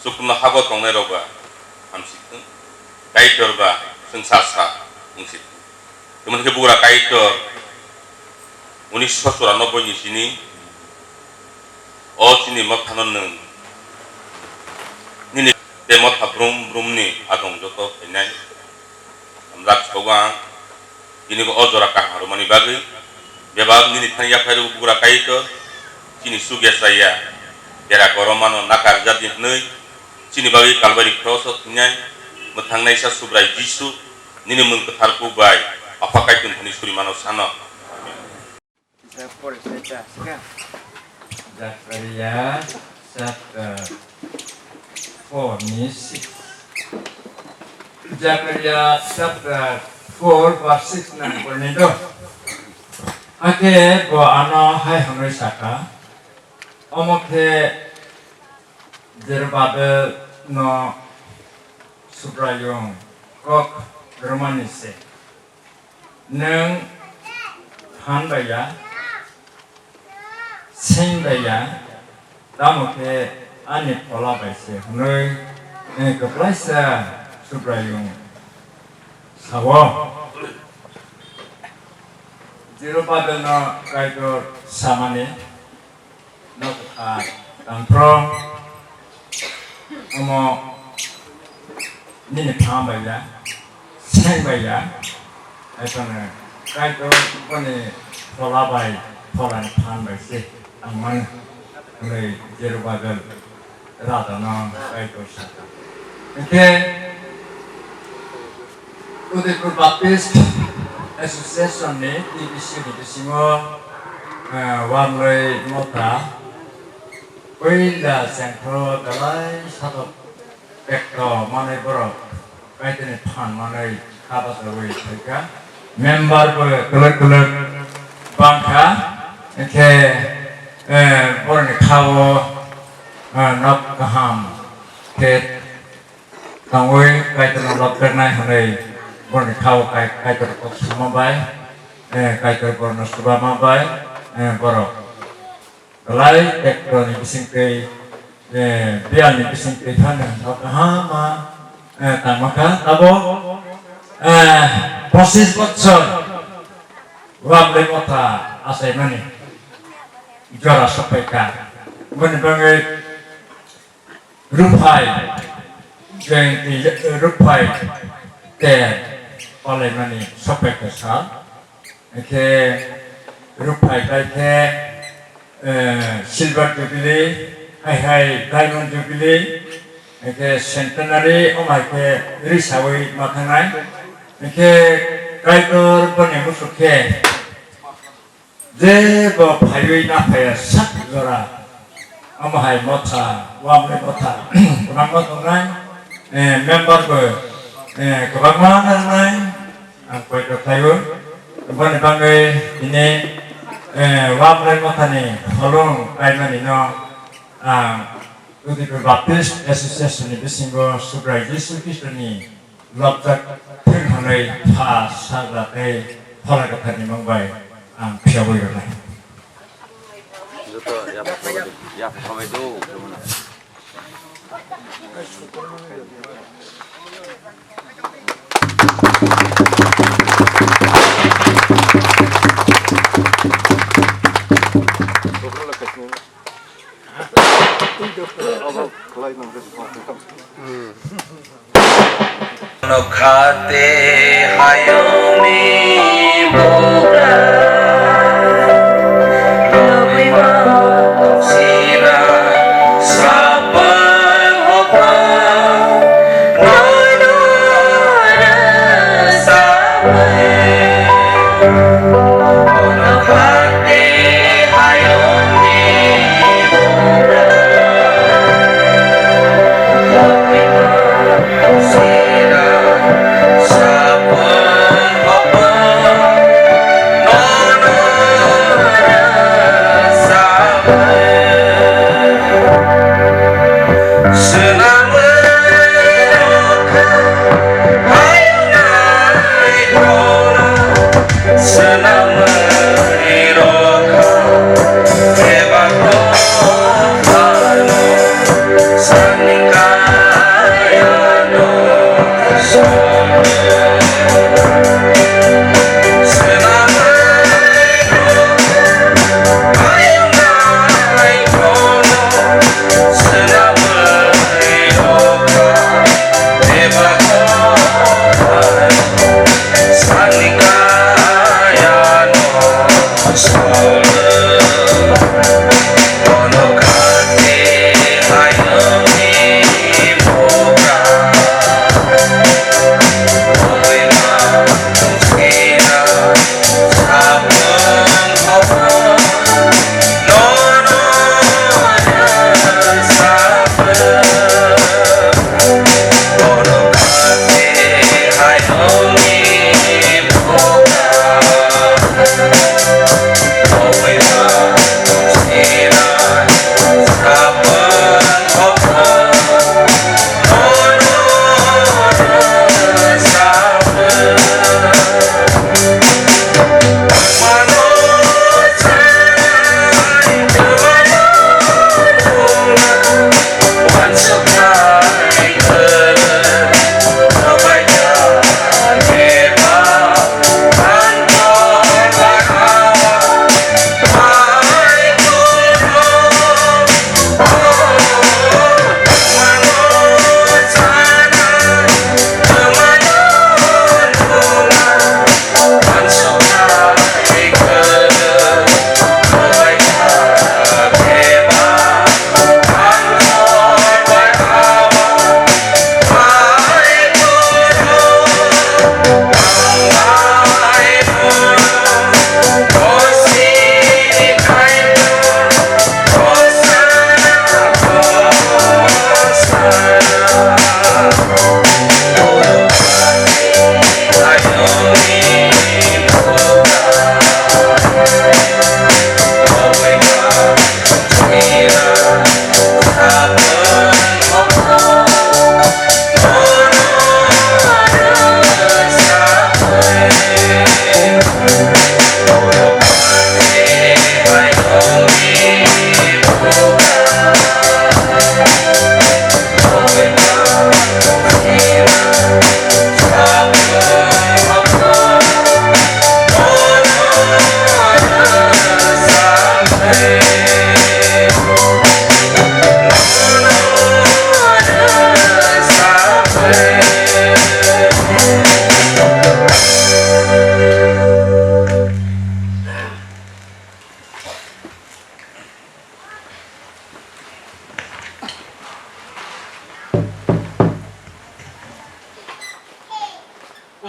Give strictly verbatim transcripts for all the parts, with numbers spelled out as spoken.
Chuknohago tongnairok ba hamsi thung, Kaitor ba chwngsa sa wngsi thung. Tamo khe bugra Kaitor unisho churanobboi ni sini o chini mothano nwng nini tei motha brum brumni adong joto phainai. Hamjak sogo ang, tini bo o jora kaham rwmani bagwi bebak nini thani yaphai rw bugra Kaitor, chini sugya chaya, bera goromano nakarjak di hwnwi, chini bagwi Kalbari kroso thwinai mwthangnaisa Subrai Jisu, nini mung kwthar kuk bai Apha Kaitor thani surimano sano. Zakaria chapter four ni six. Zakaria chapter four verse six nang porni do. Hakhe bo ano hai hwnwi saka, omo khe Jerubabel no Subraiyung kok rwmani se. Nwng phan bai ya, seng bai ya, tamo khe ani phola bai se hwnwi, eh, kwplaisa Subraiyung sao. Jerubabelno Kaitor samani, Nokha tangphro omo nini phan bai ya, seng bai ya, hai phano Kaitor boni phola bai pholani phan bai se ang mano hwnwi Jerubabel rajano Kaitor saka. Hwnkhe Udaipur Baptist Association ni T B C ni bisingo, eh, Wamloi Motha, puila chengkho belai satok tekto manwi borok Kaitorni phan manwi kha bachaui phaikha. Member bo kwlwk kwlwk bangkha, hwnkhe, eh, borokni khao, eh, nok kaham khe tongwi Kaitorno lobjaknai hwnwi borokni khao Kai-, Kaitor kok sama bai, eh, Kaitor borokno chubama bai, eh, borok belai tekto ni bisingtwi, eh, biyal ni bisingtwi phano nok kaham ma, eh, tangma kha. Abo, eh, pochis bochor Wamloi Motha achaimani jora sokphaikha. Boni bagwi Rupphai Jayanti, Rupphai ter palaimani sokphaikha sal. Hwnkhe Rupphai bai khe, eh, Silver Jubilee, hai hai Diamond Jubilee, hwnkhe Centenary, omo hai khe risaui ma thangnai. Hwnkhe Kaitor boni musuk khe jebo phaiwi naphaiya sak jora. Omo hai Motha, Wamloi Motha kwbangma tongnai, eh, member bo, eh, kwbangma nangnai, ang poito khlaiwi. Boni bagwi tini, eh, Wamloi Mothani holong kaimani no ang Udaipur Baptist Association ni bisingo Subrai Jisu Khristo ni lobjak thwng hwnwi Pha, Sajla tei Phola Kwthar ni mung bai ang phiyaui rwnai. Joto yapha khabai do, yapha khabai do, joto mano. Nokhate hayungni bugra, lobima sina sapa hopa, nono rasa.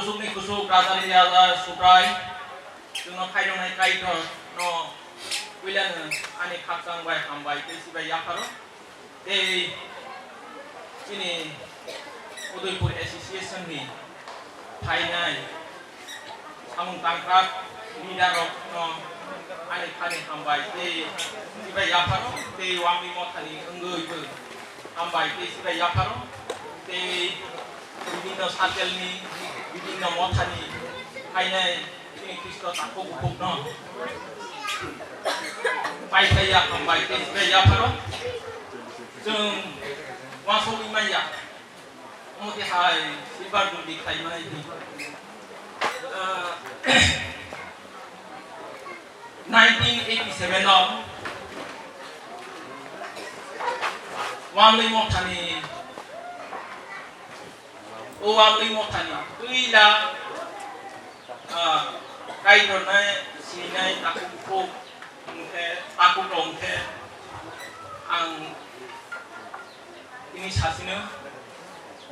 Kusukni kusuk, rajani raja Subrai, chwngno khairoknai Kaitor no puilano ani khakchang bai hambai tei sibai yapharo. Tei chini Udaipur Association ni phainai samung tangkrak leader rok no ani khani hambai tei sibai yapharo tei Wangwi mothani wngwi bo hambai tei sibai yapharo tei bibinno circle ni bibinno mothani phainai chini Khristo takhuk bukhukno paithai ya hambai tei sibai yapharo chwng uansugwi manya. Omo tei hai silver jubilee khlai mani di. Ah, nineteen eighty-seven o Wangwi mothani, o Wangwi mothani twila, ah, Kaitorno sinai takhuk bukhuk hwnkhe, takhuk rok hwnkhe ang tini sasino,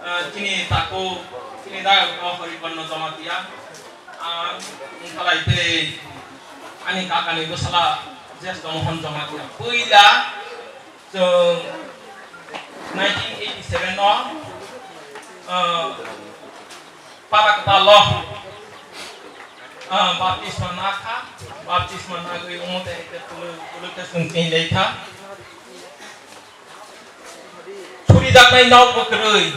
ah, chini takhuk, chini dayok Horikorno Jamatia, ang wngkhalai tei ani kakani bwsala Jesto Mohon Jamatia. Puila chwng nineteen eighty-seven o, ah, para kwtal o, ah, baptisma nakha, baptisma nagwi omo tei hai khe tulu, tulu khe chwng chini lai kha. Surijaknai nok bo kwrwi,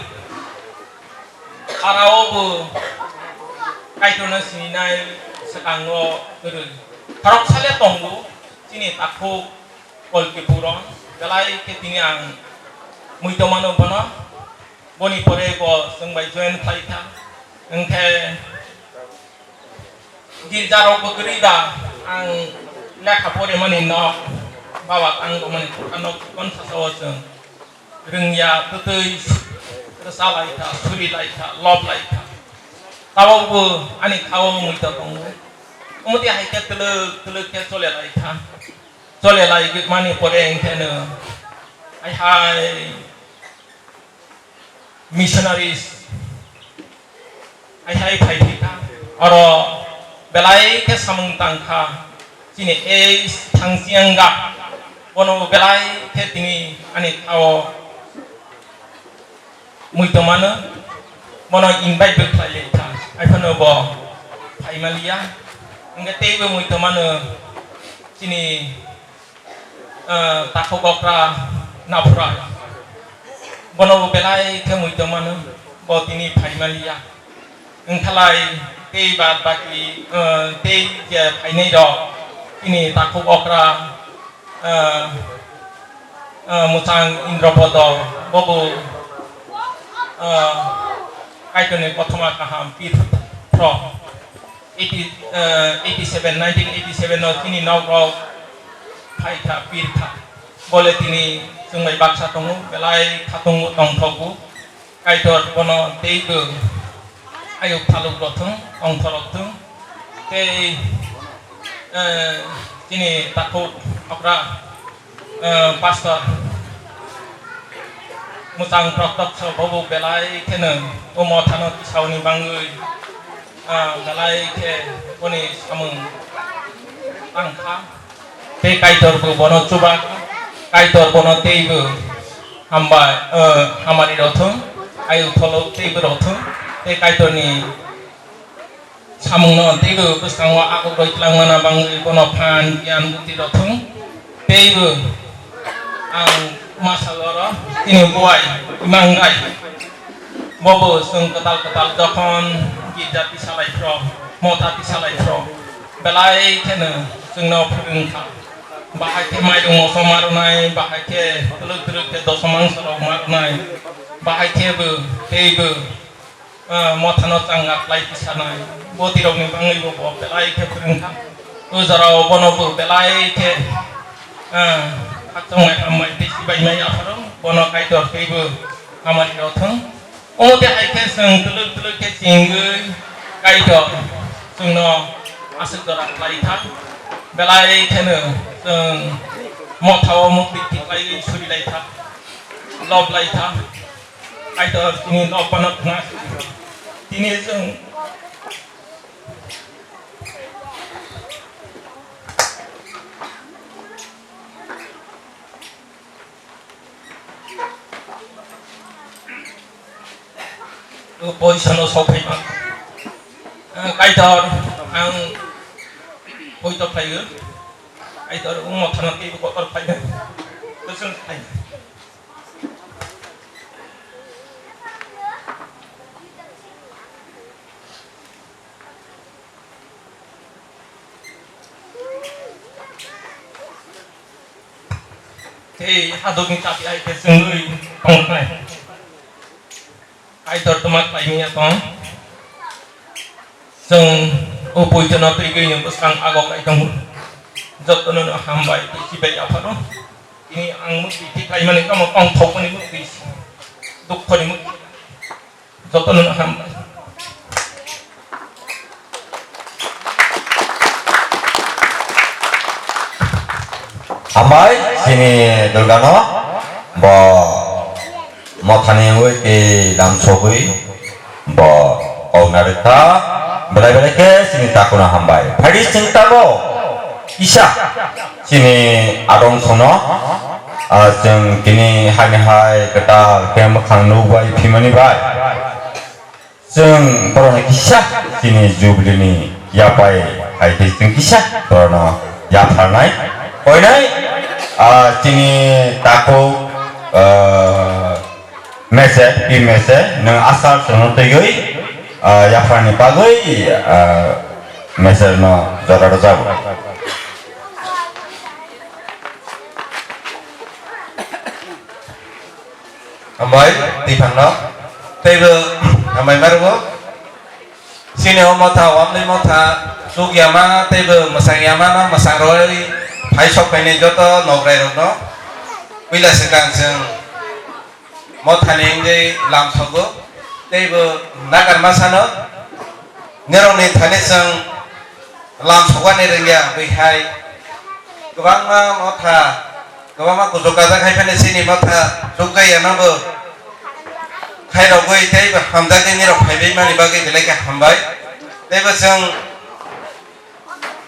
arao bo Kaitorno sininai swkango kwrwi. Khoroksa le tongo, chini takhuk Kolki Puron, belai khe tini ang muitomano bono, boni pore bo chwng bai join khlai kha, hwnkhe girja rok bo kwrwi ba ang lekha porimani nok, baba tang tongmani kokha nok chikon sasao chwng rwngya twtwi rwcha lai kha, suri lai kha, lob lai kha. Tabok bo ani khao muitom tongo. Omo tei hai khe twlwk twlwk khe chole lai kha. Chole lai mani pore hwnkhe no hai hai missionaries hai hai phai phi kha. Oro belai khe samung tang kha. Chini ei Thangchiang ga bono belai khe tini ani khao muitomano bono invite bo khlai lai kha. Haiphano bo phai maliya. Hwnkhe teibo muitomano chini ah, takhuk okra naphura. Bono bo belai khe muitom mano, bo tini phai maliya. Wngkhalai tei bad baki, ah, tei je phainai rok tini takhuk okra, ah, ah, mwchang Indropodo bobo, ah, Kaitorni kothoma kaham pir phro. Eighty, eh, eighty-seven, nineteen eighty-seven o chini nok rok phai kha, pir kha. Bole tini chwng bai baksa tongo, belai khatung tongthok bo. Kaitor bono teibo ayuk phaluk rok thung, tongthok rok thung. Tei, eh, chini takhuk okra eh, Pastor mwchang proktok so bobo belai kheno o mothano tisaoni bangwi, ah, belai khe boni samung tang kha. Tei Kaitor bo bono chuba kha, Kaitor bono teibo hambai, eh, hamari rok thung, ayuk tholo teibo rok thung, tei Kaitorni samungno teibo bwskango akwk roi twlang mana bangwi bono phan giyan buti rok thung. Teibo ang masa oro chini buai Imangai bobo chwng kwtal kwtal jokhon girja tisa lai phro, motha tisa lai phro, belai kheno chwngno phwrwng kha. Bahai khe mairung moso ma rwnai, bahai khe twlwk twlwk khe doso mangso rok ma rwnai, bahai khe bo teibo ah, mothano changa khlai tisanai, botirokni bangwibo bo belai khe phwrwng kha. O jorao bono bo belai khe, ah, khakchangmai hambai tei sibaimai apharo bono Kaitor teibo hamari rok thung. Omo tei hai khe chwng twlwk twlwk khe chengwi Kaitor chwngno aswk jora khlai kha. Belai kheno chwng mothao mukti tiklaiwi suri lai kha, lob lai kha. Kaitor chini nok phano khna. Tini chwng O poisa no sok phai ma. Ang Kaitor, ang poito phlai o. Kaitor, o mothano tei kotor phlai o. Bwswng phlai o. Tei hadukni tapi ai khe chwngwi tongkhlai. Kaitor twma khlaimya tong. Chwng o poitono twigwi bwskang agok lai tongo. Jotono no hambai tei sibai yapharo. Tini ang mukti twi khlaimani tamo tongthokmani mukti. Dukhoni mukti. Jotono no hambai. Hambai, chini Durgano, bo mothani wngwi tei lamsogwi, bo kok narwkha, belai belai khe chini takhukno hambai. Phaidi chwng tabuk kisa. Chini adong sono, ah, chwng tini hani hai kwtal khe mwkhang nukbai phimani bai. Chwng borokno kisa chini jubilee ni yapai hai tei chwng kisa borokno yapharnai. Koinai, ah, chini takhuk, ah, mese, pi mese, nwng asar sono twiwi, ah, yapharni bagwi, ah, mese no jora rwjago. Hambai, twi phangno. Teibo hambai marugo. Chini o motha, wamni motha, chukyama, teibo mwsangyama no mwsang rwui phai sok phainai joto nograi rokno. Puila swkang chwng mothani wngwi lamsogo. Teibo nagar masano nirokni thani chwng lamsokani rwngya, bwihai kwbangma motha, kwbangma kuchuk kajak hai phano chini motha chukjaya no bo khairogwi teibo hamjakni nirok phaibai mani bagwi belai khe hambai. Teibo chwng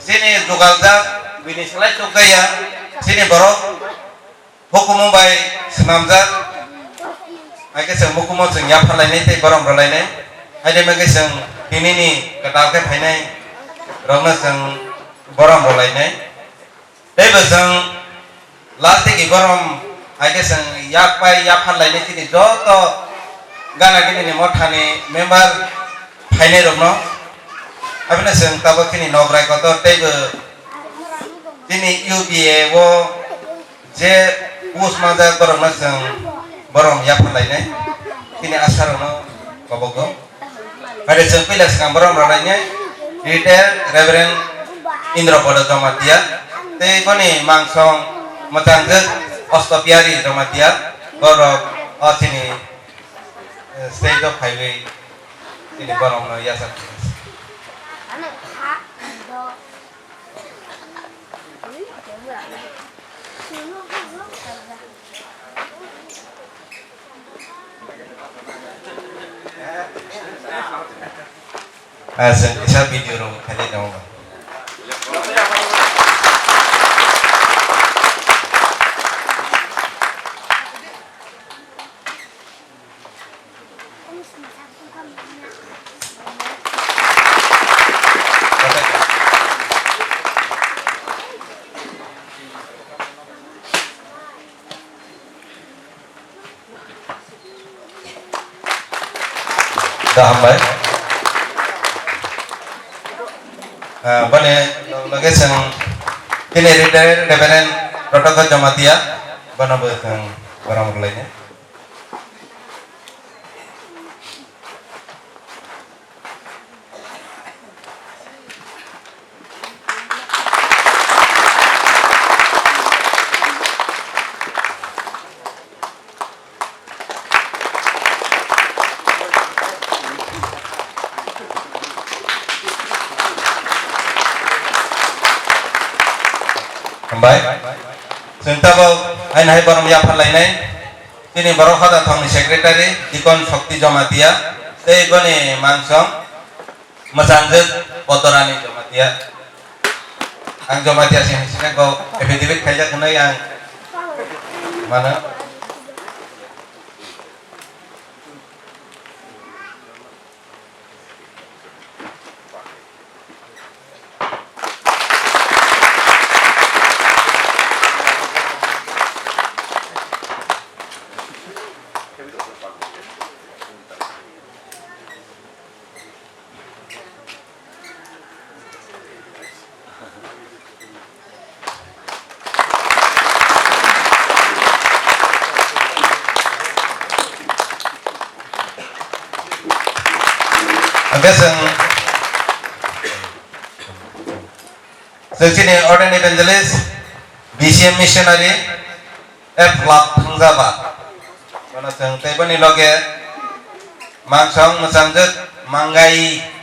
chini jugaljak bini slai chukjaya chini borok. Hukumu bai swnamjak, hai khe chwng hukumu chwng yapharlainai tei borom rwlainai. Hai de bagwi chwng tinini kwtal khe phainai rokno chwng borom rwlainai. Tei bo chwng last digi borom hai khe chwng yak bai yapharlainai chini joto gana gini ni mothani member phainai rokno. Aboni chwng tabuk chini nograi kotor tei bo chini U P A o je post manjak borokno chwng borom yapharlainai, chini asarokno kobogo. Hai de chwng puila swkang borom rwlainai retired Reverend Indra Bodo Jamatia tei boni mangsong mwchangjwk Ostopiyari Jamatia, borok o chini, eh, stage o phaiwi chini boromno yachak. Ah, chwng kisa video rok khailai tongo. Da hambai. Ah, boni loge chwng tini retired Reverend Protocol Jamatia, bono bo chwng borom rwlainai. Hambai. Chwng tabuk aini hai borom yapharlainai. Chini borok hoda thongni secretary Dikon Shokti Jamatia tei boni mangsong mwchangjwk Bodorani Jamatia. Ang Jamatia se hai sini bo affidavit khaijak hwnwi ang mano. Hwnkhe chwng, chwng chini ordained evangelist, B C M missionary, F Lal Thangjaba. Bono chwng tei boni loge mangsong mwchangjwk Mangai.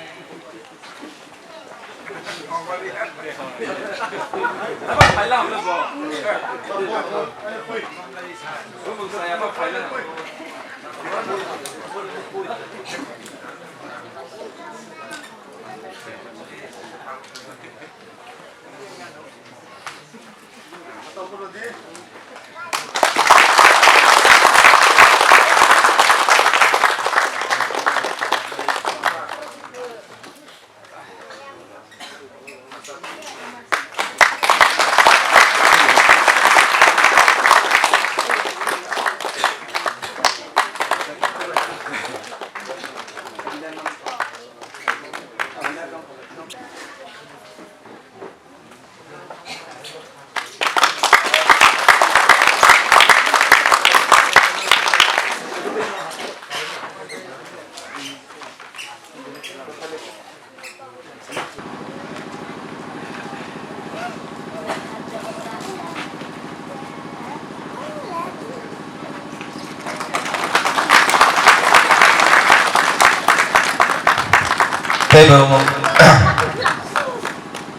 Tei bo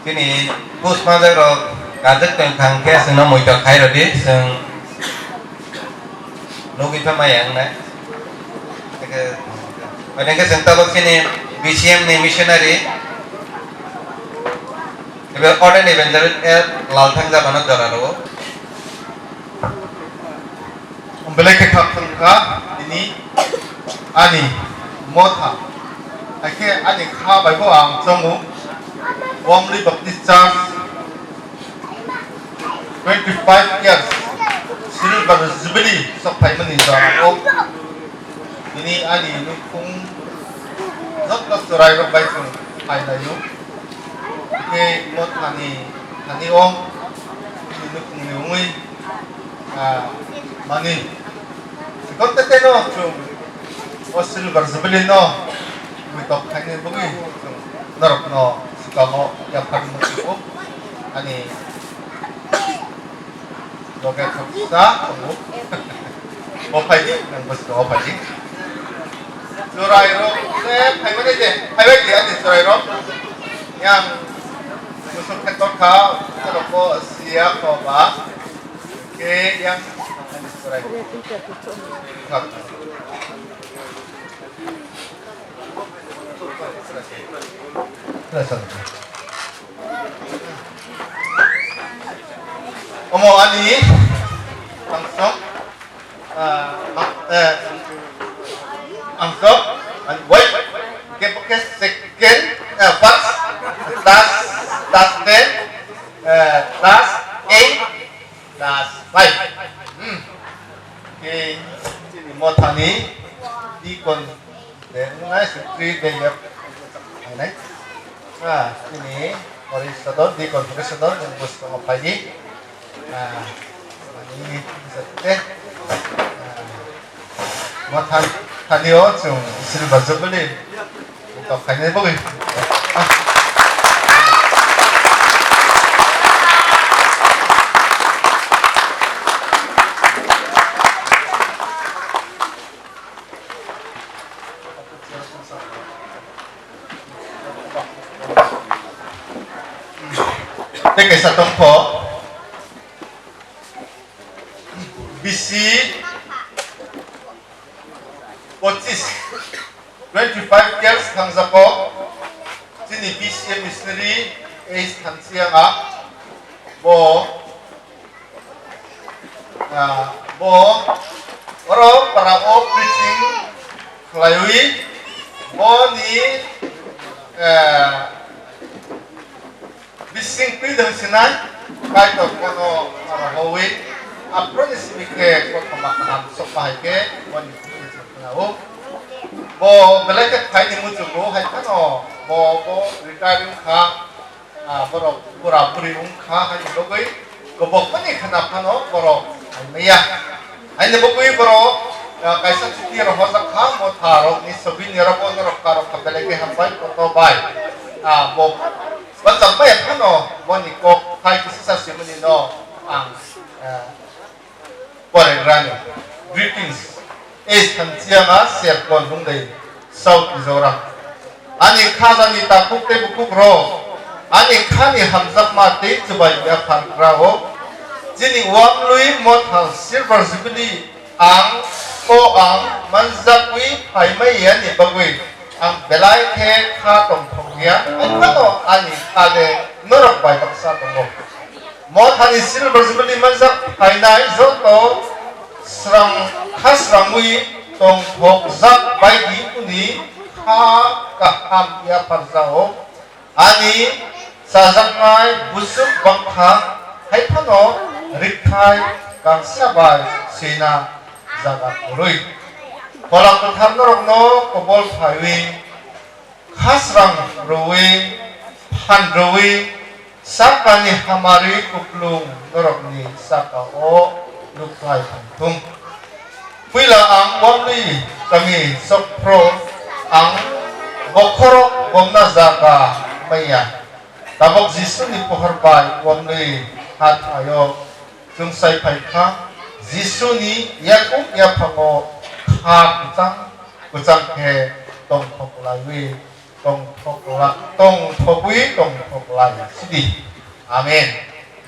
chini push majak rok kajak tong thang khe chwngno muitok khai rwdi, chwng nugwi tongmaya wngnai. Hwnkhe, hwnkhe chwng tabuk chini B C M ni missionary, ebe ordained evangelist F Lal Thangjaba no jora rwo. Belai khe khak thang kha nini ani motha. Hakhe ani kha bai bo ang chongo Womli Baptist Church twenty five years silver jubilee sok phaimani jora o nini ani nukhung joto chwrai rok bai chwng phai laio. Hakhe mothani thani o nini nukhungni wngwi Ah, mani, sikon tete no chwng o silver jubilee no muitok khainai bagwi chwng norok no swkang o yaphar muchungo ani loge khaksa tongo. Bo phaidi, nang bwskango phaidi. Chwrairok le phaibai de, phaibai de ani chwrairok. Yang bwswk khe tongkha, norok bo siya kho ba. Khe yang omo ani thangsok, ah, ma-, eh, thangsok, ani wai, khe bo khe second, eh, first, das, das ten, eh, das eight, Das five. Hmm. Khe chini mothani deacon de wngnai, secretary de yap wngnai. Ah, chini Hori Sodor, deacon Hori Sodor, yang bwskango phaidi. Ah, ani, ah, Motha thani o chwng silver jubilee tok khainai bagwi. Tei kaisa tongkho. Bisi pochis, twenty five years thangjago chini B C M missionary H Thansianga, bo, ah, bo oro para o preaching khlaiwi boni, eh, Bising twi dong sinai, Kaitor bono rohowi, aphuruni simi khe kothoma kaham sokma hai khe boni bisi khwnao. Bo belai khe phaini muchungo, hai phano bo, bo retiring kha, ah, borok bura buri wng kha, haini bagwi kobokmani khna phano borok hai maya. Haini bagwi borok, ah, kaisa chuti rohorjak kha, motha rokni sobi ni oro bo norok Borok kha belai khe hambai, koto bai. Ah, bo, bo tongmaya phano boni kok hai kisa sa simani no ang, eh, Poregrani. Greetings. East Thangchiang a Serpon Lungdei, South Mizoram. Ani khajani takhuk tei bukhuk rok, ani khani hamjakma tei chubai yaphargra o, chini Wamlui Motha Silver Jubilee ang o ang manjakwi phaimai yani bagwi ang belai khe kha tongthok ya, phano ani kha de norok bai baksa tongo. Mothani Silver Jubilee manjak phainai joto srang, kha srangwi tongthokjak baidi uni kha kaham yapharjao. Ani chajaknai busuk bangkha hai phano rikthai kangsa bai swina jaga kwrwi. Phola kwthar norokno kobol phaiwi khasrang rwui, phan rwui, sakani hamari kuplung norokni saka-o nukhlai thangthung. Puila ang Wamlui kami sokphro ang bokhorok bomna jaga maya. Tabok Jisuni pohor bai Wamlui hathaio chwngsai phai kha. Jisuni yakung yaphango kha kwchang kwchang khe tongthok laiwi tongthok la-, tongthokwi tongthok lai sidi. Amen.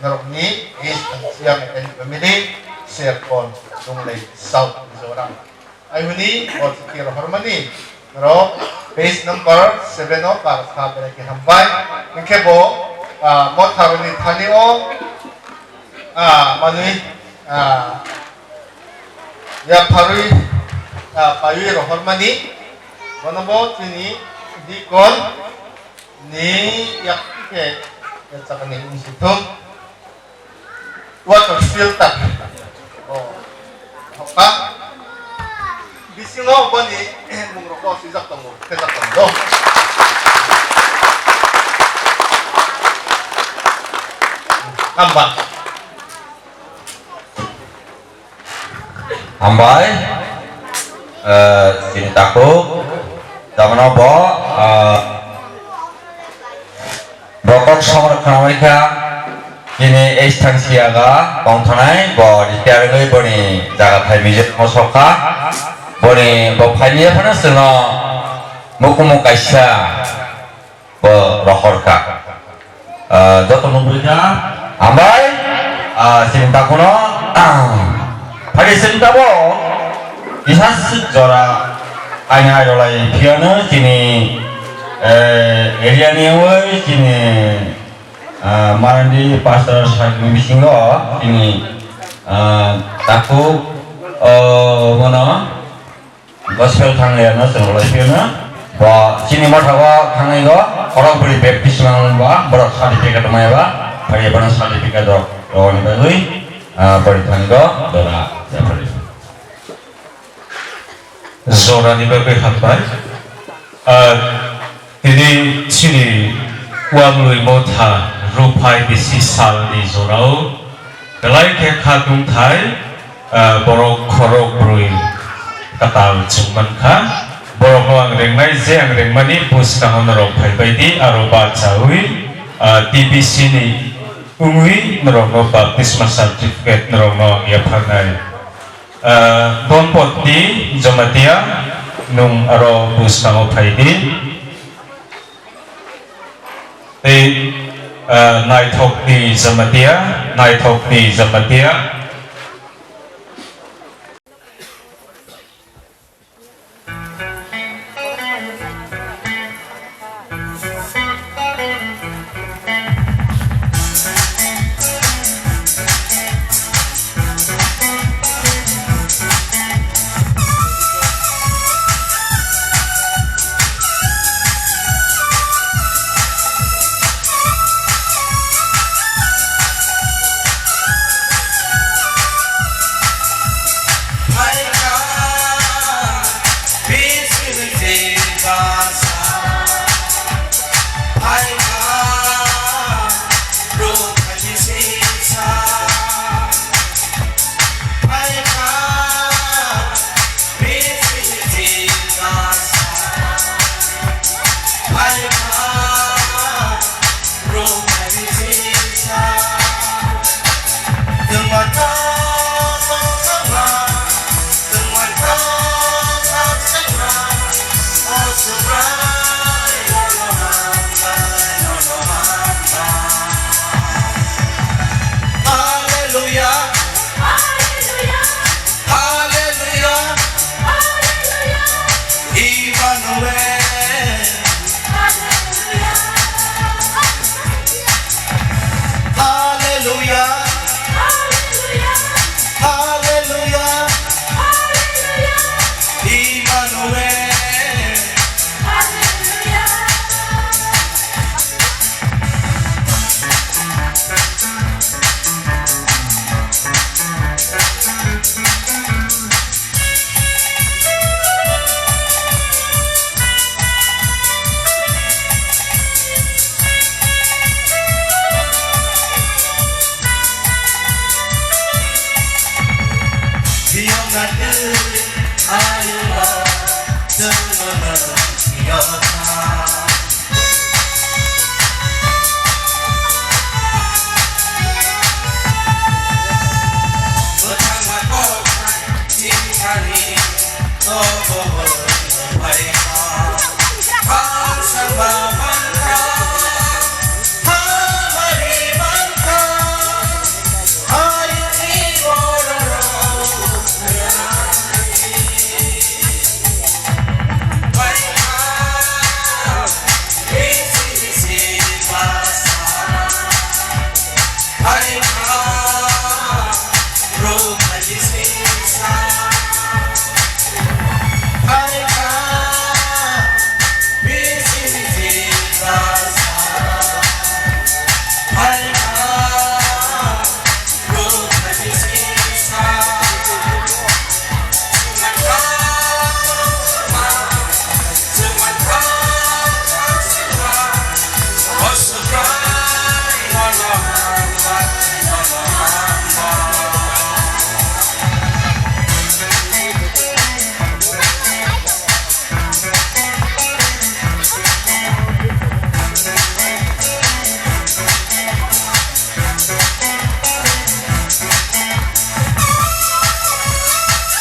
Norokni East Thangchiang and family, Serpon, Lunglei, South Mizoram. Aihuni o chikir hormani norok page number seven o par kha belai khe hambai. Hwnkhe bo, ah, motharoni thani o, ah, manwi, ah, yapharwi, ah, paiwi rohormani, bono bo chini deacon ni yak khe yachakani wngsi thung. Water filter. Oh. Hoka. Bisingo boni mung rok swijak tongo, khejak tongo. Hamba. Hambai, eh, chini takhuk, tamano bo, eh, bo kok somrok khna bai kha, chini East Thangchiang a tongthanai, bo retire wngwi boni jaga thai Mizoram o sok kha, boni bo phailiya phano chwngno mukumu kaisa. Bo rohor kha. Ah, joto nugwi kha. Hambai, ah, chini takhukno, ah, phai chini tabo kisa swk jora aina airolai phiyano chini, eh, area ni wngwi chini, ah, Marandi pastor sakni bisingo chini, ah, takhuk, oh, bono Gospel thangnairokno chwng rwlai phiyano, bo chini motha o thangnai o, khorok bwrwi baptisma wng ba, borok certificate maya ba, phai bono certificate rok rwani bagwi, ah, bwrwi thani o, jora yapharwi. Jorani bagwi hambai. Ah, Tini chini Wamlui Motha Ruphai bisi salni jorao belai khe kha tungthai, ah, borok khorok brwi kwtal chwng mankha. Borokno ang rengnai je ang rengmani bwskango norok phaibai di, aro bachaui, ah, T B C ni wngwi norokno baptisma certificate norokno ang yapharnai. Ah, Donpoti Jamatia, nwng aro bwskango phai di. Tei, ah, Naithokni Jamatia, Naithokni Jamatia.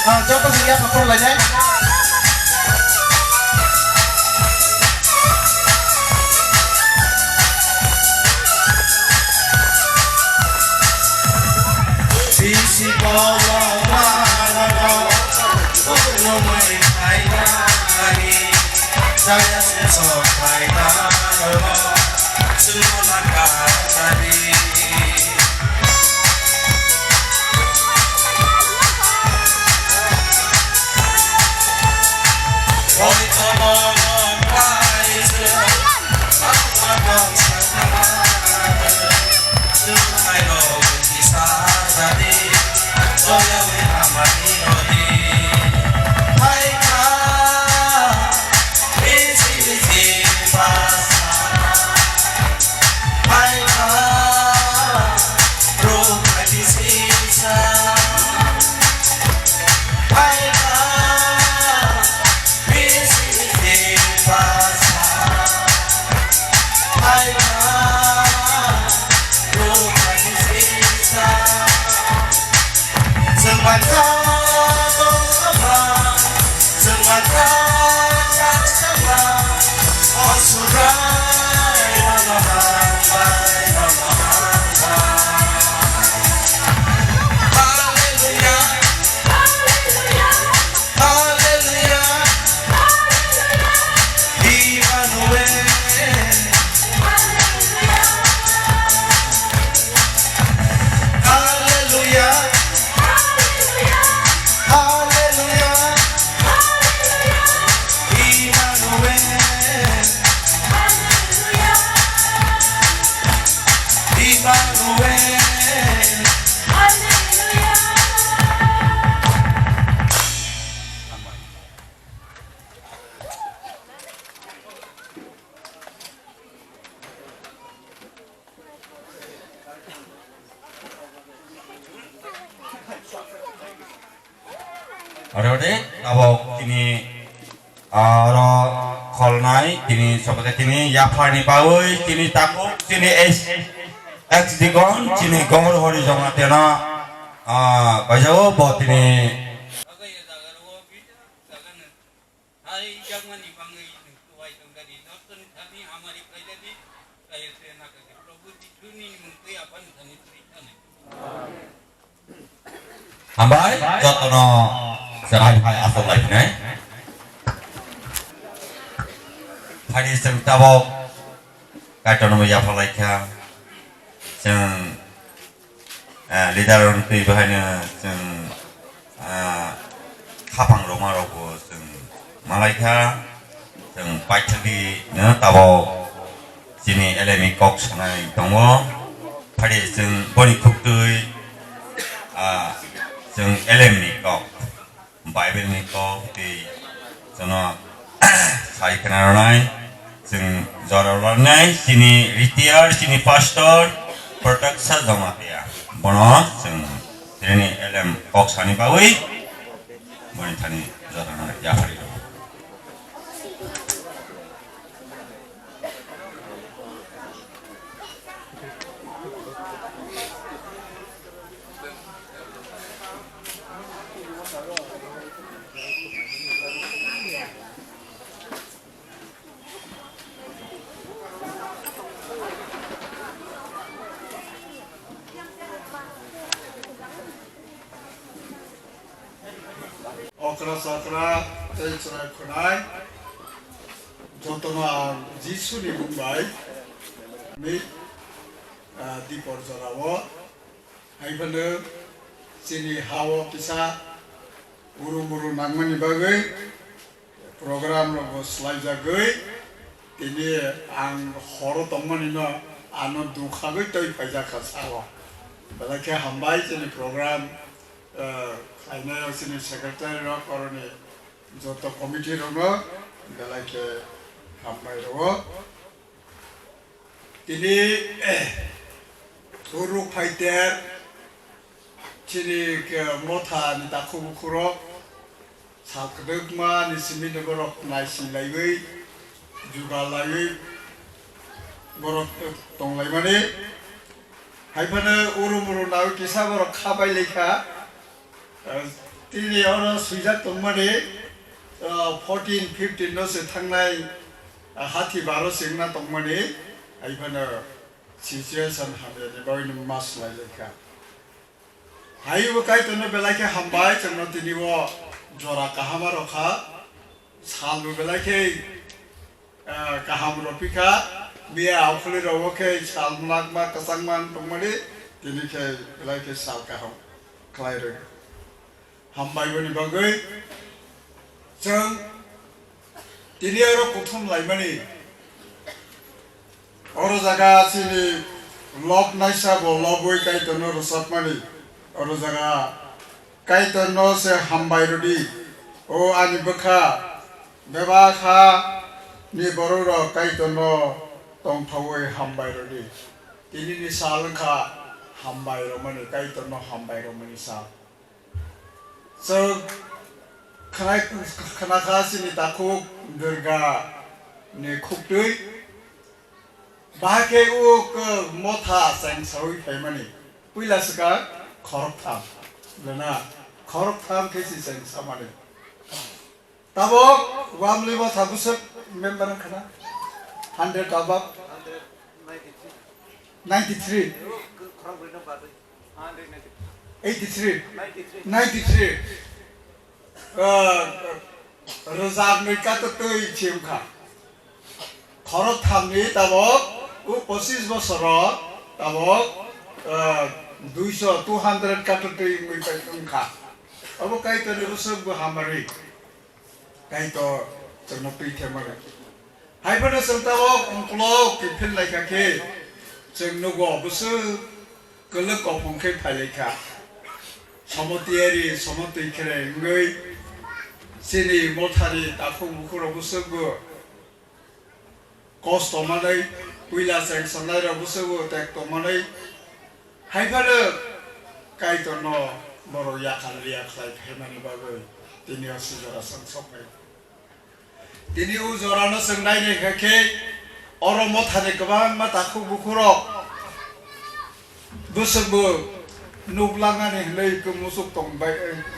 Ah, joto se yaphang phuru lainai. Bisi bolo mano, ulo mai khaina ani. Jaya se sok khaina ani. Hallelujah. Emmanuel. Hallelujah. Hallelujah. Emmanuel. Emmanuel. Ore ore, tabok tini, ah, oro kholnai, tini sobaikhe tini yapharni bagwi, tini takhuk, tini ex, ex deacon, tini Gohor Hori Jamatia no, ah, baijao bo tini. Hai jakmani bangwi nwng kwbai tongdadi, nortoni thani hamari khlaidadi, khlaiwi se nakadi. Probhu Jisuni mungtwi Aphani thani twi thani. Hambai, jotono chwng hai hai aswk lai phinai. Phani chwng tabok Kaitorno yapharlai kha. Chwng, ah, leader rok twi bahaino chwng, ah, khapang rwma rokbo chwng malai kha. Chwng paithakdi no tabok chini L M E kok sanai tongo. Phadi chwng boni khuktwi, ah, chwng L M E kok. Bible ni kok tei jono sai khna rwnai, chwng jora rwnai, chini retire, chini pastor, Protaksa Jamatia. Bono chwng tini L M kok sani bagwi, boni thani jora rwnai, yaphari rw. Chwra chakra tei chwrai khwnai jotono ang Jisuni mung bai ni, ah, dipor jorao hai phano chini ha-o kisa uru muru nangmani bagwi program rokbo swlaijagwi tini ang horo tongmani no ano dungkhagwi twi phaijak kha sao. Belai khe hambai chini program, eh, khlainai o chini secretary rok, oroni joto committee rok no belai khe hambai rwo. Tini, eh, uruk phaiter chini, eh, motha ni takhuk bukhuk rok sal kwdwkma ni simi ni borok naising laiwi, jugal laiwi borok tong laimani. Hai phano uru muru nawi kisa borok kha bai lai kha. Eh, tini oro swijak tongmani, eh, fourteen fifteen no se thangnai, eh, hati baro se wngna tongmani. Hai phano situation hamya ni bagwi no ma swlai lai kha. Hai bo Kaitor no belai khe hambai, chwng no tini o jora kaham rw kha. Sal bo belai khe, ah, kaham rw phi kha. Miya aukhuli rw o khe sal mwnakma kwchangma wng tongmani, tini khe belai khe sal kaham khlai rw. Hambai boni bagwi chwng tini oro kuthum laimani. Oro jaga chini lob naisa bo lobwi Kaitorno rwchapmani. Oro jaga Kaitorno se hambai rwdi. O ani bwkha, bebak ha ni borok rok Kaitorno tongthowi hambai rwdi. Tini ni sal wngkha hambai rwmani, Kaitorno hambai rwmani sal. Chwng khwnai, khwnakha chini takhuk Durga ni khuktwi. Bahai khe o khe motha chengsawi phaimani. Puila swkang khoroktham. Lena khoroktham khe si chengsamani. Tabok Wamli motha bwswk member wngkha na? Hundred above? Ninety-three. Eighty-three. Ninety-three. Ah, rwchapnwi kato twi chim kha. Khorok thamni tabok, o pochis bosoro tabok, ah, duiso, two hundred kato twi wngwi pai wngkha. Obo Kaitorni bwswk bo hamari. Kaitor chwngno twi thepmani. Hai phano chwng tabok ungkolok kiphil lai kha khe, chwng nugo bwswk kwlwk kophong khe phai lai kha. Somo tiyari, somo twi khere wngwi chini mothani takhuk bukhuk rok bwswk bo kosto manwi, puila cheng sanai rok bwswk bo tek tongmanwi, hai phano Kaitorno borok yakar liya khlai phaimani bagwi tini o sijora chwng sokphai. Tini o jorano chwng nainai kha khe, oro mothani kwbangma takhuk bukhuk rok bwswk bo nuk langani hwnwi khe musuk tong bai,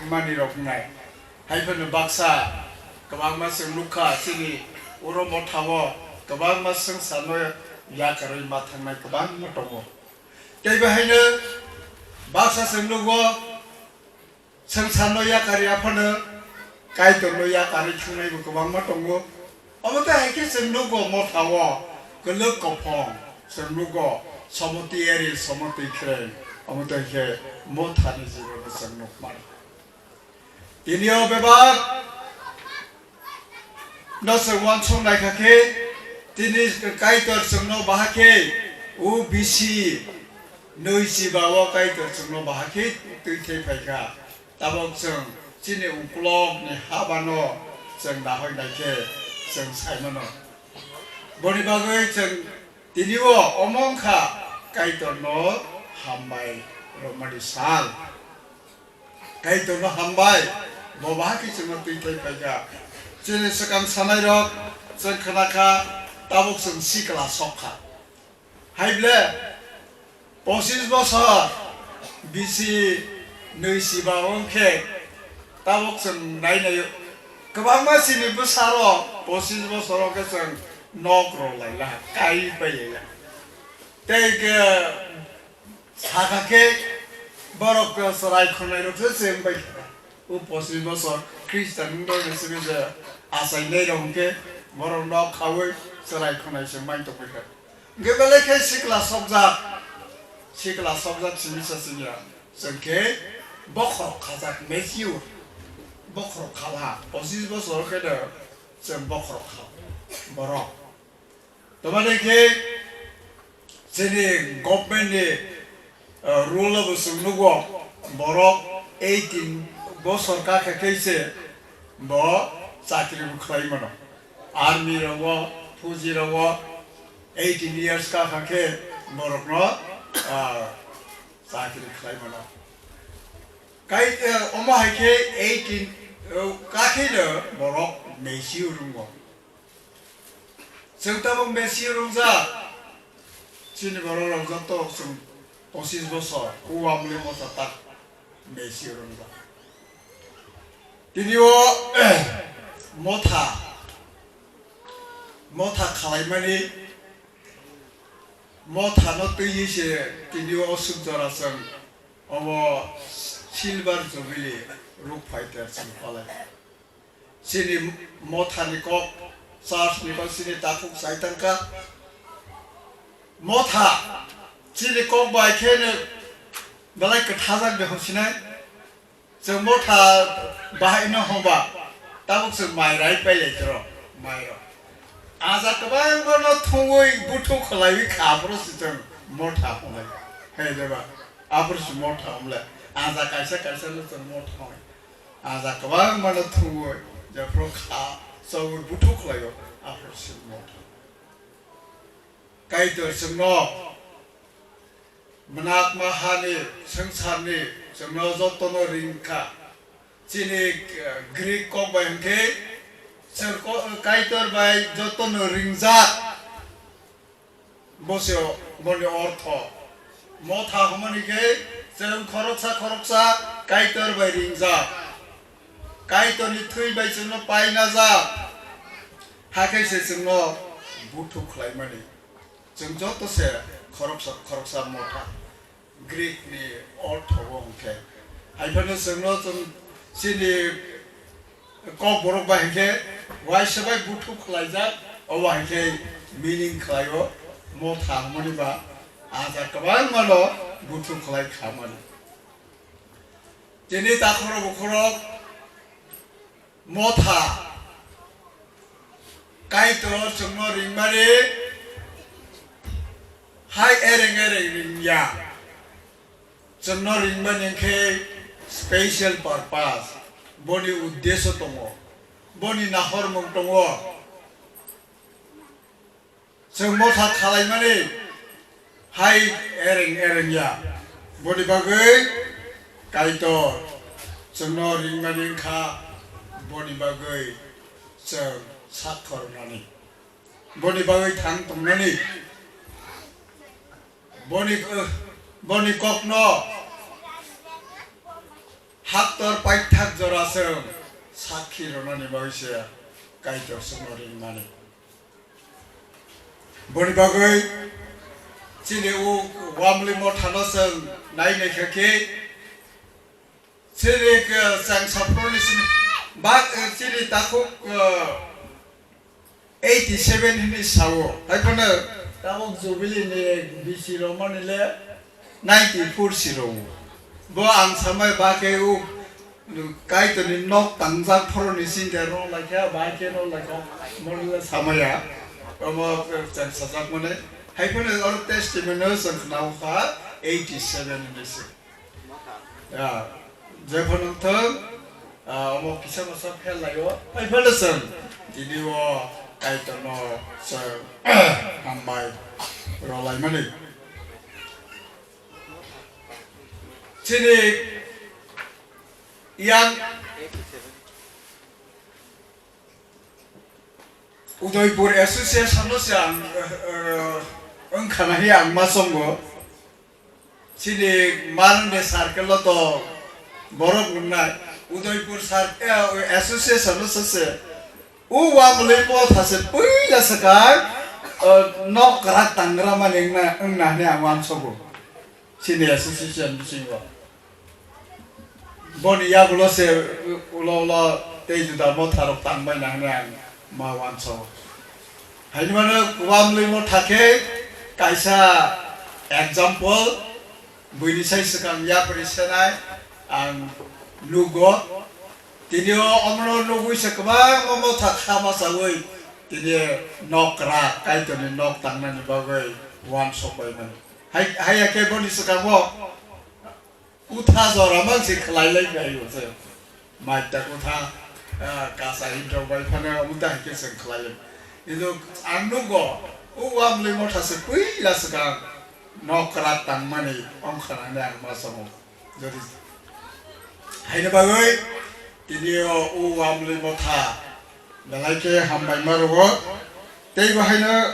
manirok wngnai. Hai phano baksa kwbangma chwng nukha, chini oro mothao kwbangma swngcharno yakarwi ma thangnai kwbangma tongo. Tei bahaino baksa chwng nugo, swngcharno yakarwi aphano Kaitorno yakarwi thangnaibo kwbangma tongo. Omo tei hai khe chwng nugo mothao kwlwk kophong, chwng nugo somo tiyari, somo twi khreng, omo tei khe mothani jibono chwng nukmano. Tini o bebak no chwng uansuk nai kha khe, tini Kaitor chwngno baha khe O B C nwi chiba o Kaitor chwngno baha khe twi thai phai kha. Tabok chwng chini ungkulok ni habano chwng dahoi nai khe chwng sai mano. Boni bagwi chwng tini o omo wng kha Kaitorno hambai rwmani sal. Kaitorno hambai, bo bahai khe chwngno twi thai phaikha. Chini swkang sanairok chwng khna kha, tabuk chwng sikla sok kha. Hai ble, pochis bosor bisi nwi siba wng khe, tabuk chwng nai nai kwbangma chini bwsarok pochis bosoro khe chwng nok rw lai la, kai pai lai la. Tei khe Saka khe borok chwrai khonai rok se cheng bai kha. O pochis bosor Khristian wngwi rw simi je achainai rok hwnkhe borok nok khaui chwrai khwnai se mai tongwi kha. Hwnkhe belai khe sikla sokjak, sikla sokjak simi sa simi ya. Chwng khe bokhorok khajak, mature, bokhorok khala, pochis bosor khe no chwng bokhorok kha borok. Tamani khe chini government ni, eh, rule o bo chwng nugo, borok eighteen bosor kakha khe se bo chakri bo khlai mano. Army rogo, fuji rogo eighteen years kakha khe borokno, ah, chakri khlai mano. Kai, eh, omo hai khe eighteen, eh, kakheno borok mature wngo. Chwng tabuk mature wngjak. Chini borok rok joto chwng pochis bosor, o amle motha tak mature wngjak. Tini o motha, motha khalaimani, motha no twiwi se tini o suk jora chwng obo silver jubilee ruk phai ter chwng palai. Chini mothani kok, church ni kok chini takhuk chai tangkha. Motha chini kok bai khe no belai kwthajak de hwnsinai. Chwng motha bahai no hwnba tabuk chwng mai rai pai lai tro, mai rok. Aja kwbangma no thungwi buthuk khlaiwi kha, aphuru se chwng motha hwnlai. Hai de ba, aphuru se motha hwnlai. Aja kaisa kaisa no chwng motha hwnlai. Aja kwbangma no thungwi, jephuru kha, chobwi buthuk khlaio, aphuru se motha. Kaitor chwngno mwnakma hani, swngcharni, chwngno jotono ring kha. Chini, eh, Greek kok bai hwnkhe, chwng ko-, Kaitor bai jotono ringjak. Bo se boni ortho. Motha hwnmani khe chwng khoroksa khoroksa Kaitor bai ringjak. Kaitorni thwi bai chwngno painajak. Hakhe se chwngno buthuk khlaimani. Chwng joto se khoroksa khoroksa motha. Greek ni ortho bo hwnkhe. Hai phano chwngno chwng chini Kokborok bai hwnkhe uaisa bai buthuk khlaijak, obo hwnkhe meaning khlaio, motha hwnmani ba aja kwbangma no buthuk khlai kha mani. Chini takhorok bukhorok motha Kaitor chwngno ringmani hai ereng ereng ringya. Chwngno ringmani wngkhe special purpose, boni uddesho tongo, boni nahormung tongo. Chwng motha khalaimani hai ereng ereng ya, boni bagwi Kaitor chwngno ringmani wngkha, boni bagwi chwng sak khoroknani, boni bagwi thang tongnani. Boni, boni kokno haktor paithak jora chwng sakhi rwnani bagwi se Kaitor chwngno ringmani. Boni bagwi chini o Wamli mothano chwng nai naikha khe, chini, eh, chwng saproni chini bak, eh, chini takhuk, eh, eighty seven hinwi sao. Hai phano tabuk Jubilee ni bisi romani le ninety four si ro. Bo ang samai ba khe o Kaitorni nok tangjak phoroni sinde ro lai kha, ba khe ro lai kha, mo le samaya. Omo chwng sajak mani. Hai phano oro testimony o chwng khna o kha eighty seven hinwi se. Ya, jephano thung, ah, omo kisa masa phel laio. Hai phano chwng tini o Kaitorno chwng hambai rwlaimani. Chini yang Udaipur Association no se ang, eh, eh, wngkha na hi ang ma chongo. Chini Marwndi circle o to borok wngnai. Udaipur sar-, eh, Association no se se. O Wamlwi motha se puila swkang, eh, nok kwrak tangra mani wngna, wngna hwnwi ang uansogo. Chini association bisingo. Boni yagulo se ulo ulo tei juda motha rok tangbai na hwnwi ang ma uansao. Haini mano Wamlwi motha khe kaisa example, buini sai swkang yapri senai ang nugo. Tini o omono nugwi se kwbangma motha kha ma chawi tini nok kwrak Kaitorni nok tangnani bagwi uansok bai mani. Hai, hai ya khe boni swkango kutha jora mang se khlai lai bai o se. Mai ta kutha, ah, kasa himrok bai phano omo ta hai khe se khlai lai. Kintu ang nugo, o Wamlwi motha se puila swkang nok kwrak tangmani ongkha nani ang ma chongo. Jodi haino bagwi tini o, o Wamlwi motha belai khe hambai ma rwo. Tei bo haino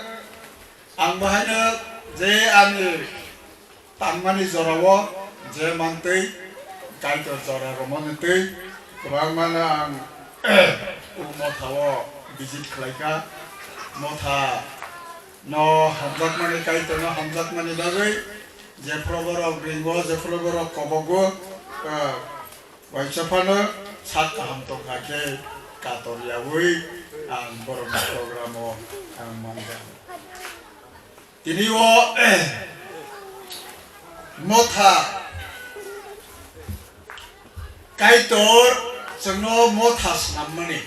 ang bo haino je ani tangmani jorao je mantwi Kaitor jora romani twi kwbangmano ang o mothao visit khlaikha. Motha no hamjakmani, Kaitorno hamjakmani bagwi jephuru borok ringo, jephuru borok kobogo, ah, uaisa phano sak kaham tongkha khe kator yaui ang borokni program o ang manja. Tini o motha Kaitor chwngno motha snammani.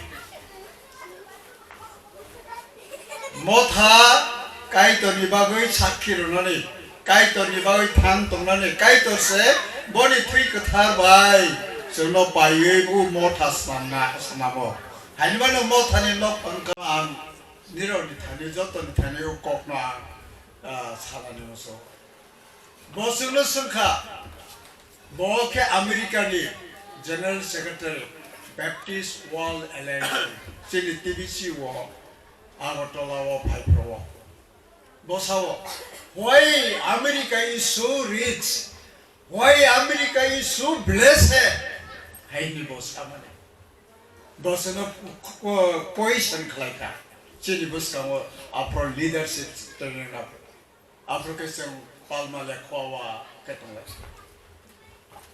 Motha Kaitorni bagwi sakhi rwnani, Kaitorni bagwi thang tongnani, Kaitor se boni thwi kwthar bai chwngno paiwi bo motha snamna, snamo. Haini mano mothani nok phang kha ang nirokni thani, jotoni thani o kokno ang, ah, sanani muchungo. Bo chwngno swngkha, bo khe America ni General Secretary, Baptist World Alliance, chini T B C o, Agartala o phai phuru o. Bo sao, "Why America is so rich? Why America is so blessed?" Haini bo samani. Bo chwngno qu-, qu-, question khlaikha. Chini bwskango aphuru leadership training rok. Aphuru khe chwng palma lekhowa khe tonglai.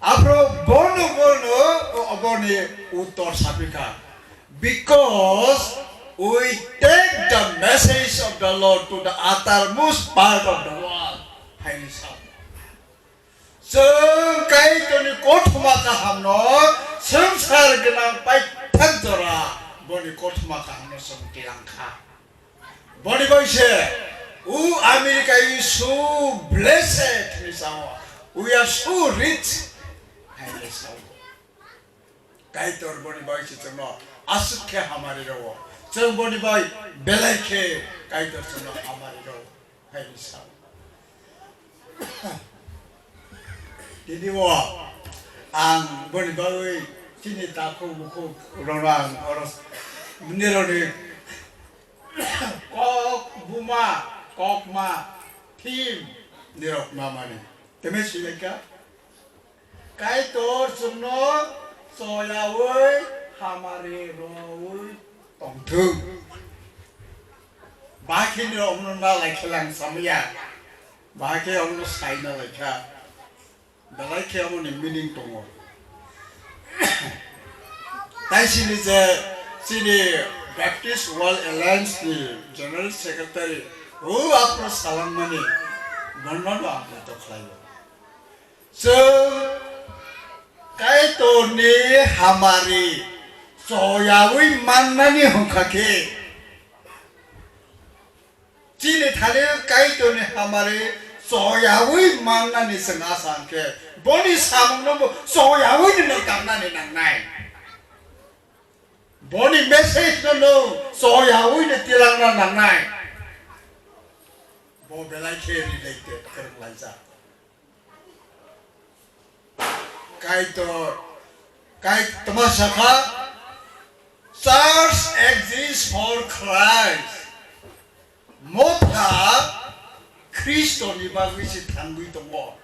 Aphuru bono, bono, o-, oboni uttor sapikha, "Because we take the message of the Lord to the uttermost part of the world," haini sao. Chwng Kaitorni kothoma kahamno swngchar gwnang paithak jora boni kothoma kahamno chwng tilang kha. Boni bai se, "O America is so blessed," hinwi sao. "We are so rich," hinwi sao. Kaitor boni bai se chwngno aswk khe hamari rwo. Chwng boni bai belai khe Kaitor chwngno hamari rwo, hinwi sao. Tini o ang boni bagwi chini takhuk bukhuk rokno ang oro nirokni kok buma, kok ma, thim nirok mamani. Teme swilaikha, Kaitor chwngno choyaui hamari rwui tongthung. Bahai khe nirok omono na laikha lang samaya. Bahai khe omono sai na laikha. Belai khe omo ni meaning tongo. Tai sini je chini Baptist World Alliance ni General Secretary o aphuru salangmani bono no ang to khlaio. Chwng Kaitor ni hamari choyaui mannani hwnkha khe, chini thani Kaitorni hamari choyaui mannani chwng asa hwnkhe, boni samungno bo choyaui no nang tangnani nangnai. Boni message no no choyaui no tilangna nangnai. Bo belai khe related kwrwng laijak. Kaitor, Kai-, tma sakha, "Church exists for Christ." Motha Khristo ni bagwi se thangwi tongo.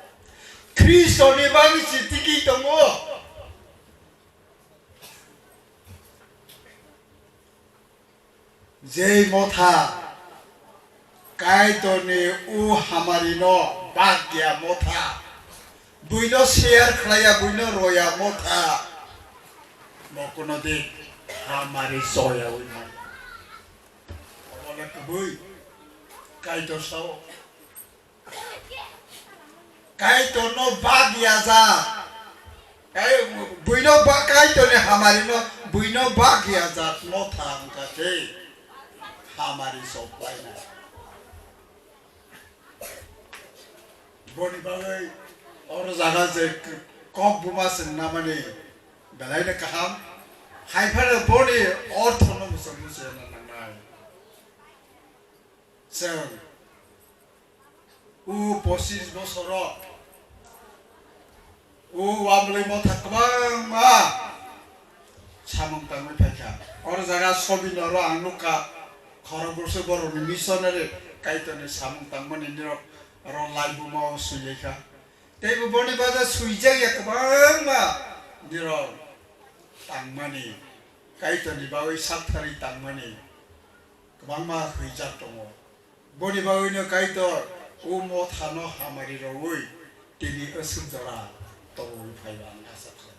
Khristo ni bagwi se tiki tongo. Jei motha Kaitorni o hamarino bagya motha, buino share khlaiya, buino roya motha, bo kuno din Hamari soyawi maya. Obole kubui. Kaitor sao. Kaitor no bak ya ja. Kai, buino ba, Kaitor ni hamari no, buino bak ya ja no thang ka te. Hamari sok bai na. Boni bagwi oro jaga je k-, kok buma chwng namani belai no kaham. Haiphano boni ortho no muchung muchung na nangnai. Chwng o pochis bosoro o Wamlwi motha kwbangma samung tangwi phaikha. Oro jaga sobi noro ang nukha, khorokbrwswk borokni missionary Kaitorni samung tangmani nirok oro laibuma o swilaikha. Teibo boni bagwi swijak ya kwbangma nirok tangmani, Kaitorni bagwi saktharwi tangmani kwbangma hwijak tongo. Boni bagwino Kaitor o mothano hamari rwui tini aswk jora tongwi phaiba ang asa khlai.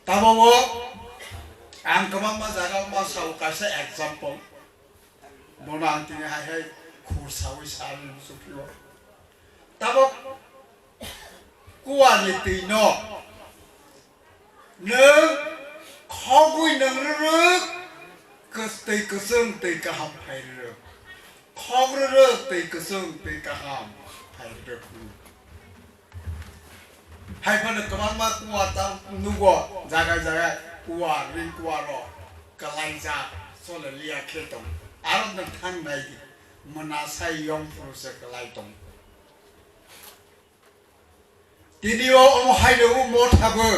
Tabok ang kwbangma jaga ma sao kaisa example. Bono ang tini hai hai khur saui sari musuphio. Tabok kuani twi no nwng khogwi nwng rwrwk, kwtwi kwchwng twi kaham phai rwrwk. Khok rwrwk twi kwchwng twi kaham phai rwrwk. Hai phano kwbangma kuwa ta nugo, jaga jaga kuwa, ring kuwa rok kwlaijak, chole liya khe tong. Aro nwng thang nai di, mwnasai yong phuru se kwlai tong. Tini o omo haino o motha bo,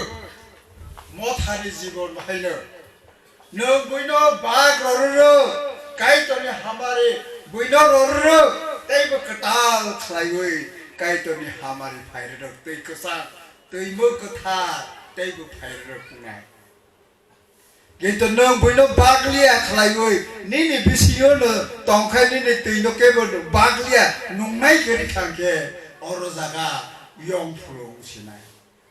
mothani jibon bo haino. Nwng buino bak rororo, Kaitorni hamari buino rororo, teibo kwtal khlaiwi Kaitorni hamari phairwrwk tei kwchang, tei mwk kwthar teibo phairwrwk wngnai. Kintu nwng buino bakliya khlaiwi nini bisingo no tongkhai nini twino kebo bakliya nungnai kwrwi thangkhe oro jaga yong phuru wngsinai.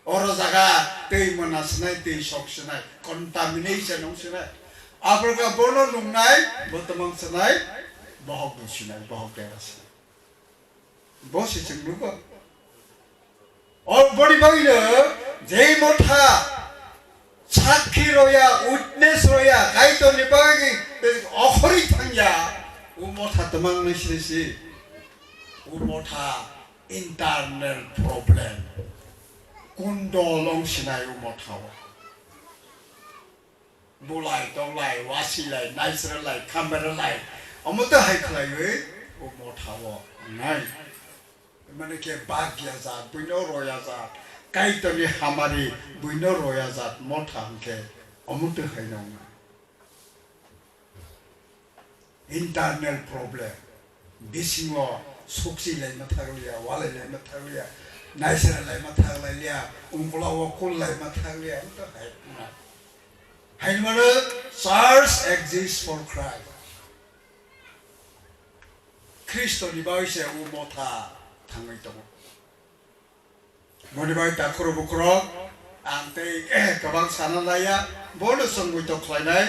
Oro jaga twi mwnasnai, twi soksinai, contamination wngsinai. Abrwkha bono nungnai, bo twmang sinai, bohok dushinai, bohok dera sinai. Bo se chwng nugo. O boni bagwino je motha sakhi roya, witness roya, Kaitorni bagwi okhorwi thangya, o motha twmang nai siri si. O motha internal problem. Kundol wng sinai o mothao. Bulai, toklai, wasilai, naisralai, khamberalai. Omo tei hai khlaiwi o mothao wngnai. Mane khe bak ya jat, buino roya jat. Kaitorni hamari buino roya jat motha hwnkhe omo tei hai no wngnai. Internal problem. Bisingo sukchi laima thakliya, walai laima thakliya, naisra laima thaklaiya, ungkla o kul laima thakliya, wngkha hai wngkha. Hainimano church exists for Christ. Khristoni bagwi se o motha thangwi tongo. Boni bai takhurok bukhurok ang tei kwbang sana laiya, bono chwng muitok khlainai.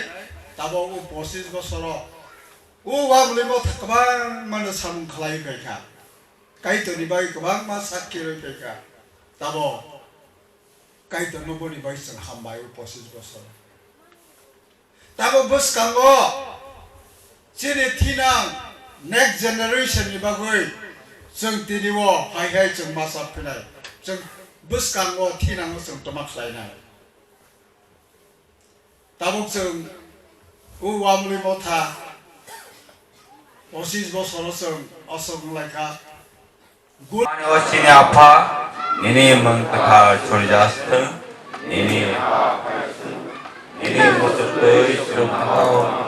Tabok o pochis bosoro o Wamlwi motha kwbangmano samung khlaiwi phaikha, Kaitorni bai kwbangma sakki rwi phaikha. Tabok Kaitorno boni bai chwng hambai o pochis bosoro. Tabok bwskango chini thinang next generation ni bagwi chwng tini o hai hai chwng masa phinai, chwng bwskango thinango chwng toma khlainai. Tabok chwng o Wamlwi motha pochis bosoro chwng aswk wnglaikha. Ani o chini apha, nini mung kwthar chorijathwng, nini, nini muchuk twi chwng thangthao.